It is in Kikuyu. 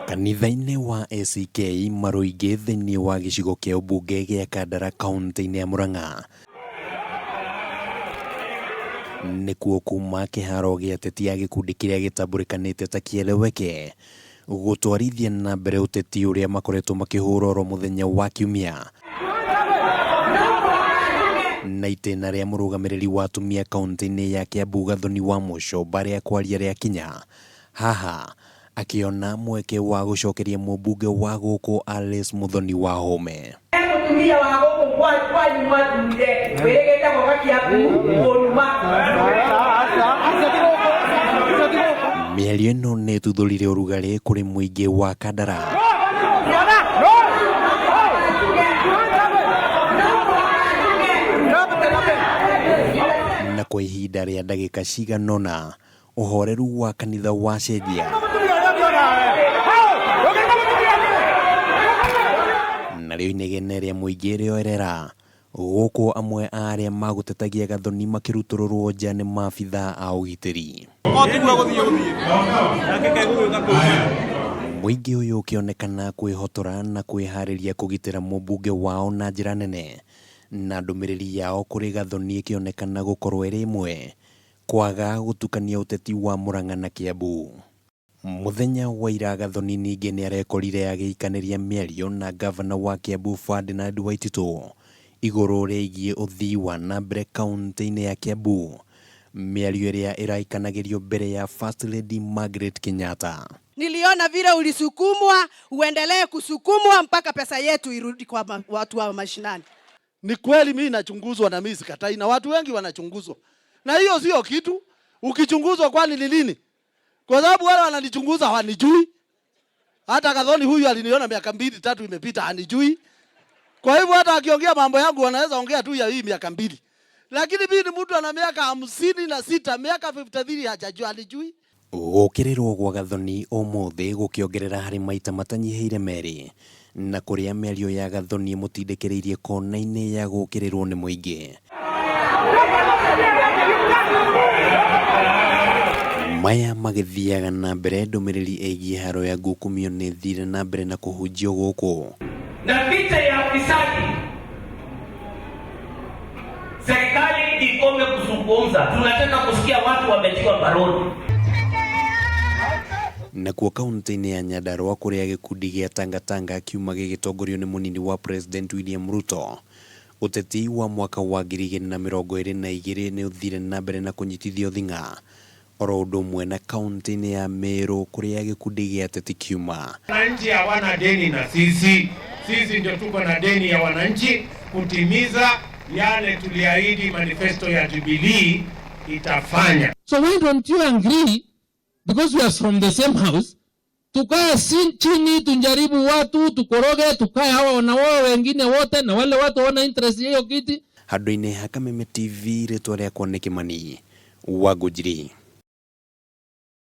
Kanitha-inĩ wa ACK Maruingĩ thĩinĩ wa gĩcigo kĩa ũmbunge gĩa Kandara kaũntĩ-inĩ ya Murang'a nĩkuo kuma kĩharo gĩa ateti a gĩkundi kĩrĩa gĩtambũrĩkanĩte ta Kieleweke gũtwarithia na mbere ũteti ũrĩa makoretwo makĩhũra oro mũthenya wa Kiumia na itĩna rĩa mũrũgamĩrĩri wa atumia kaũntĩ-inĩ ya Kiambu Gathoni wa Mũcomba rĩa kwaria rĩakinya haha akĩona mweke wa gũcokeria mũmbunge wa gũkũ Alice Muthoni Wahome. He mũtumia wa gũkũ kwanyu mwathurire wĩrĩgĩte gũka Kiambu kũnuma. Mĩario ĩno nĩ ĩtuthũrire ũrugarĩ kũrĩ mũingĩ wa Kandara na kwa ihinda rĩa ndagĩka cigana ũna ũhoreru wa kanitha wacenjia narĩo inegene rĩa mũingĩ rĩoerera gũkũ amwe a arĩa magũtetagia Gathoni makĩrutũrũrwo nja nĩ maabithaa a ũgitĩri. Mũingĩ ũyũ ũkĩonekana kwĩhotora na kwĩharĩria kũgitĩra mũmbunge wao na njĩra nene, na ndũmĩrĩri yao kũrĩ Gathoni ĩkĩonekana gũkorwo ĩrĩ ĩmwe, kwaga gũtukania ũteti wa Murang'a na Kiambu. Mũthenya wa ira Gathoni ningĩ nĩarekorire agĩikanĩria mĩario na ngavana wa Kiambu Ferdinand Waititu igũrũ rĩgiĩ ũthii wa na mbere kaũntĩ-inĩ ya Kiambu, mĩario ĩrĩa ĩraikanagĩrio mbere ya First Lady Margaret Kenyatta. Niliona vile ulisukumwa, uendelee kusukumwa mpaka pesa yetu irudi kwa watu wa mashinani. Ni kweli mimi nachunguzwa na mimi sikatai, na watu wengi wanachunguzwa, na hiyo sio kitu. Ukichunguzwa kwani ni nini? Kwa sababu wale wananichunguza hawanijui. Hata Gathoni huyu aliniona miaka 2 3 imepita, hanijui. Kwa hivyo hata akiongea mambo yangu wanaweza ongea tu ya hii miaka 2. Lakini mimi ni mtu ana miaka 56, miaka 53 hajajua, hanijui. Gũkĩrĩrwo gwa Gathoni ũmũthĩ gũkĩongerera harĩ maita matanyihĩire merĩ na kũrĩa mĩario ya Gathoni ĩmũtindĩkĩrĩirie kona-inĩ ya gũkĩrĩrwo nĩ mũingĩ. Maya magĩthiaga na mbere ndũmĩrĩri ĩgiĩ haro ya ngukumio nĩ ĩthire na mbere na kũhunjio gũkũ. Na vita ya ufisadi, serikali ikome kuzungumza. Tunataka kusikia watu wametiwa mbaroni. Nakuo kaunti-inĩ ya Nyandarua kũrĩa gĩkundi gĩa Tanga Tanga kiuma gĩgĩtongorio nĩ mũnini wa President William Ruto, ũteti wa mwaka wa 2022 nĩ ũthire na mbere na kũnyitithio thing'a oro ũndũ ũmwe na kaunti-inĩ ya Meru kũrĩa gĩkundi gĩa ateti kiuma. Wananchi hawana deni na sisi, sisi ndio tuko na deni ya wananchi kutimiza yale tuliahidi manifesto ya Jubilee itafanya. So why don't you agree, because we are from the same house, tukae chini tujaribu watu tukoroge, tukae hawa na wao wengine wote na wale watu wana interest hiyo kiti. Handũ-inĩ ha Kameme TV, rĩtwa rĩakwa nĩ Kĩmani wa Ngũnjiri.